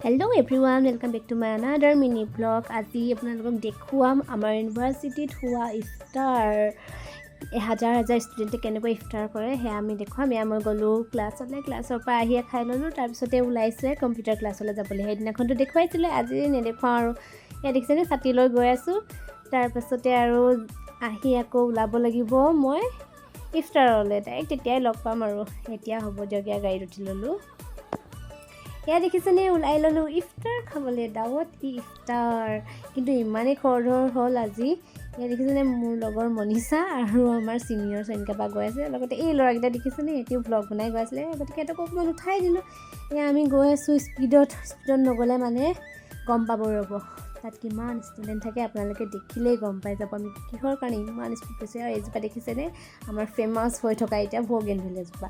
Hello everyone, welcome back to my another mini vlog. আজি আপোনালোকক দেখুৱাম আমাৰ ইউনিভাৰ্চিটিত হোৱা ইফতাৰ। হাজাৰ হাজাৰ ষ্টুডেণ্টে কেনেকৈ ইফতাৰ কৰে, সেয়া আমি দেখুৱাম। এয়া মই গ'লোঁ ক্লাছলৈ, ক্লাছৰ পৰা আহিয়ে খাই ল'লোঁ। তাৰপিছতে ওলাইছোঁৱে কম্পিউটাৰ ক্লাছলৈ যাবলৈ। সেইদিনাখনতো দেখুৱাইছিলোঁ, আজি নেদেখুৱাওঁ আৰু। এয়া দেখিছেনে, ছাতি লৈ গৈ আছোঁ। তাৰপাছতে আৰু আহি আকৌ ওলাব লাগিব মই ইফতাৰলৈ। ডাইৰেক্ট তেতিয়াই লগ পাম আৰু। এতিয়া হ'ব দিয়ক, এয়া গাড়ীত উঠি ল'লোঁ। এয়া দেখিছেনে, ওলাই ল'লোঁ ইফতাৰ খাবলৈ, দাৱত ই ইফতাৰ। কিন্তু ইমানেই খৰধৰ হ'ল আজি। এয়া দেখিছেনে, মোৰ লগৰ মনীষা আৰু আমাৰ ছিনিয়ৰ চয়নিকা গৈ আছে। লগতে এই ল'ৰাকেইটা দেখিছেনে, এতিয়াও ভ্লগ বনাই গৈ আছিলে, গতিকে সিহঁতক অকণমান উঠাই দিলোঁ। এয়া আমি গৈ আছোঁ স্পীডত। স্পীডত নগ'লে মানে গম পাব, ৰ'ব, তাত কিমান ষ্টুডেণ্ট থাকে, আপোনালোকে দেখিলেই গম পাই যাব আমি কিহৰ কাৰণে ইমান স্পীড গৈছোঁ। আৰু এইজোপা দেখিছেনে, আমাৰ ফেমাছ হৈ থকা এতিয়া বগেনভেলিয়া জোপা।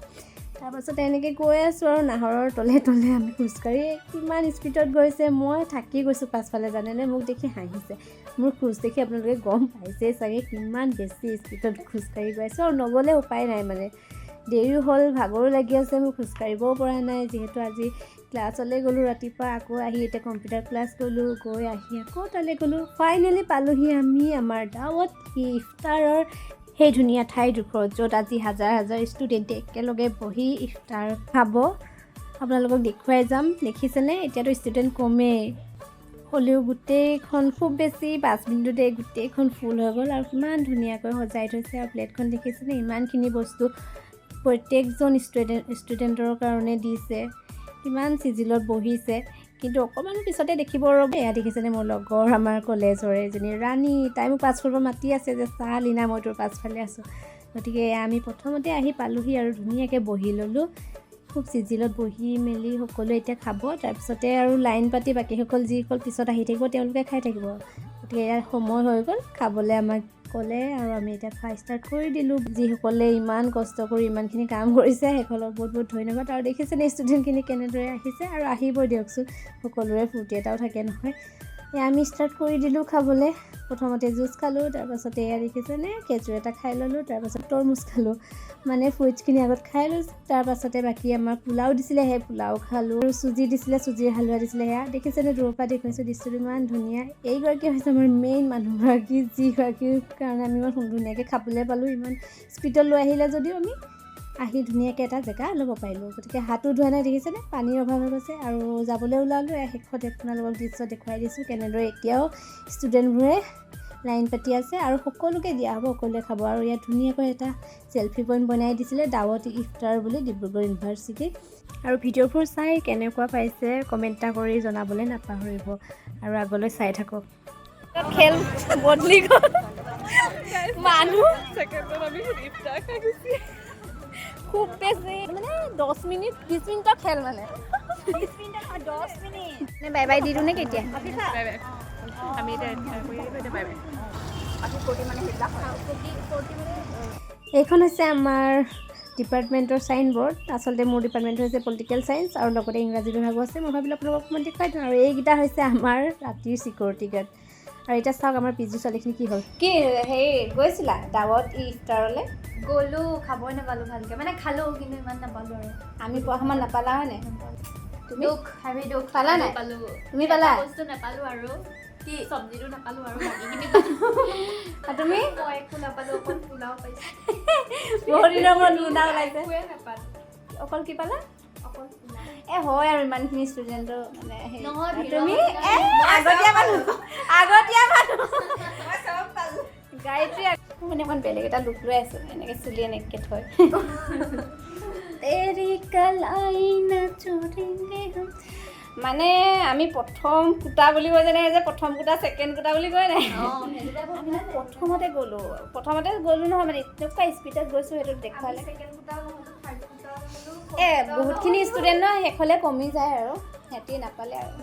তাৰপাছত এনেকৈ গৈ আছোঁ আৰু নাহৰৰ তলে তলে আমি খোজকাঢ়ি। কিমান স্পীডত গৈছে, মই থাকি গৈছোঁ পাছফালে, জানেনে? মোক দেখি হাঁহিছে। মোৰ খোজ দেখি আপোনালোকে গম পাইছেই চাগে কিমান বেছি স্পীডত খোজকাঢ়ি গৈ আছোঁ। আৰু নগ'লে উপায় নাই, মানে দেৰিও হ'ল, ভাগৰো লাগি আছে, মোৰ খোজকাঢ়িবও পৰা নাই। যিহেতু আজি ক্লাছলৈ গ'লোঁ ৰাতিপুৱা, আকৌ আহি এতিয়া কম্পিউটাৰ ক্লাছ গ'লোঁ, গৈ আহি আকৌ তালৈ গ'লোঁ। ফাইনেলি পালোহি আমি আমাৰ দাৱত ইফতাৰৰ সেই ধুনীয়া ঠাইডোখৰত, য'ত আজি হাজাৰ হাজাৰ ষ্টুডেণ্টে একেলগে বহি ইফতাৰ খাব। আপোনালোকক দেখুৱাই যাম। দেখিছেনে, এতিয়াতো ষ্টুডেণ্ট কমেই হ'লেও গোটেইখন খুব বেছি 5 মিনিটতে গোটেইখন ফুল হৈ গ'ল। আৰু কিমান ধুনীয়াকৈ সজাই থৈছে। আৰু প্লেটখন দেখিছেনে, ইমানখিনি বস্তু প্ৰত্যেকজন ষ্টুডেণ্টৰ কাৰণে দিছে। কিমান চিজিলত বহিছে। কিন্তু অকণমান পিছতে দেখিব, ৰ'ব। এয়া দেখিছেনে, মোৰ লগৰ, আমাৰ কলেজৰে এজনী ৰাণী, তাই মোক পাছফালৰ পৰা মাতি আছে যে চা লীনা, মই তোৰ পাছফালে আছোঁ। গতিকে এয়া আমি প্ৰথমতে আহি পালোহি আৰু ধুনীয়াকৈ বহি ল'লোঁ। খুব চিজিলত বহি মেলি সকলোৱে এতিয়া খাব। তাৰপিছতে আৰু লাইন পাতি বাকীসকল, যিসকল পিছত আহি থাকিব, তেওঁলোকে খাই থাকিব। গতিকে ইয়াত সময় হৈ গ'ল খাবলৈ, আমাক ক'লে আৰু আমি এতিয়া খোৱা ষ্টাৰ্ট কৰি দিলোঁ। যিসকলে ইমান কষ্ট কৰি ইমানখিনি কাম কৰিছে, সেইসকলক বহুত বহুত ধন্যবাদ। আৰু দেখিছেনে ষ্টুডেণ্টখিনি কেনেদৰে আহিছে, আৰু আহিবই দিয়কচোন, সকলোৰে ফূৰ্তি এটাও থাকে নহয়। এয়া আমি ষ্টাৰ্ট কৰি দিলোঁ খাবলৈ। প্ৰথমতে জুচ খালোঁ, তাৰপাছতে এয়া দেখিছেনে, খেজুৰ এটা খাই ল'লোঁ, তাৰপাছত তৰমুজ খালোঁ। মানে ফ্ৰুইটছখিনি আগত খাই লৈছোঁ। তাৰপাছতে বাকী আমাৰ পোলাও দিছিলে, সেই পোলাও খালোঁ আৰু চুজি দিছিলে, চুজিৰ হালোৱা দিছিলে। সেয়া দেখিছেনে, দূৰৰ পৰা দেখুৱাইছোঁ দৃশ্যটো, ইমান ধুনীয়া। এইগৰাকী হৈছে আমাৰ মেইন মানুহগৰাকী, যিগৰাকীৰ কাৰণে আমি ইমান ধুনীয়াকৈ খাবলৈ পালোঁ। ইমান স্পীডত লৈ আহিলে যদিও আমি আহি ধুনীয়াকৈ এটা জেগা ল'ব পাৰিলোঁ। গতিকে হাতো ধোৱা নাই, দেখিছেনে, পানীৰ অভাৱ হৈ গৈছে। আৰু যাবলৈ ওলালোঁ। এয়া শেষত আপোনালোকক দৃশ্য দেখুৱাই দিছোঁ, কেনেদৰে এতিয়াও ষ্টুডেণ্টবোৰে লাইন পাতি আছে আৰু সকলোকে দিয়া হ'ব, সকলোৱে খাব। আৰু ইয়াত ধুনীয়াকৈ এটা চেলফি পইণ্ট বনাই দিছিলে, দাৱত ইফতাৰ বুলি, ডিব্ৰুগড় ইউনিভাৰ্চিটি। আৰু ভিডিঅ'বোৰ চাই কেনেকুৱা পাইছে, কমেণ্ট এটা কৰি জনাবলৈ নাপাহৰিব। আৰু আগলৈ চাই থাকক। খেল বদলি গ'ল মানুহ। ছেকেণ্ডত আমি ইফতাৰ খাই গুচি খুব বেছি মানে 10 মিনিট, 20 মিনিটৰ খেল মানে। 10 মিনিট। বাই বাই দি দিওঁ নে কেতিয়া? Bye bye. আমি এতিয়া ইফতাৰ কৰি আহিলোঁ, এতিয়া বাই বাই। এইখন হৈছে আমাৰ ডিপাৰ্টমেণ্টৰ চাইন বৰ্ড। আচলতে মোৰ ডিপাৰ্টমেণ্ট হৈছে পলিটিকেল চায়েন্স আৰু লগতে ইংৰাজী বিভাগো আছে। মই ভাবিলোঁ আপোনালোকক অকণমান দেখুৱাই দিওঁ। আৰু এইকেইটা হৈছে আমাৰ ৰাতিৰ চিকিউৰিটি গাৰ্ড। আৰু এতিয়া চাওক আমাৰ পি জি ছোৱালীখিনি কি হ'ল। কি হেৰি, গৈছিলা দাৱত ইফতাৰলৈ? গ'লো, খাবই নাপালো ভালকে। মানে খালো, কিন্তু ইমান নাপালো আৰু। আমি পোৱা সময়ত নাপালা, হয়নে? তুমি দুখ, হেভি দুখ। পালা নাই? পালো। তুমি পালা? এটা বস্তু নাপালো আৰু। কি? চব্জিটো নাপালো আৰু বাকীখিনি। আৰু তুমি? মই একো নাপালো, অকল পোলাও পাইছো। বহুত দিনৰ মূৰত লুনা ওলাইছে। একোৱে নাপালো। অকল কি পালা? অকল পোলাও। এ হয় আৰু, ইমানখিনি ষ্টুডেণ্টৰ মানে হেৰি। নহয়, আৰু ভিৰৰ তুমি মাজত। এ আগতীয়া মানুহ, আগতীয়া মানুহ গায়ত্ৰী। মানে অকণ বেলেগ এটা লুক লৈ আছোঁ, এনেকৈ চুলি এনেকৈ থৈ। तेरी कलाई ना छोड़ेंगे हम। মানে আমি প্ৰথম কোটা বুলি কয় যেনেকৈ যে প্ৰথম কোটা, ছেকেণ্ড কোটা বুলি কয় নাই? আমি প্ৰথমতে গ'লোঁ নহয়, মানে এনেকুৱা স্পীডত গৈছোঁ, সেইটো দেখুৱালে। এ বহুতখিনি ষ্টুডেণ্ট ন, শেষলৈ কমি যায় আৰু সিহঁতি নাপালে আৰু।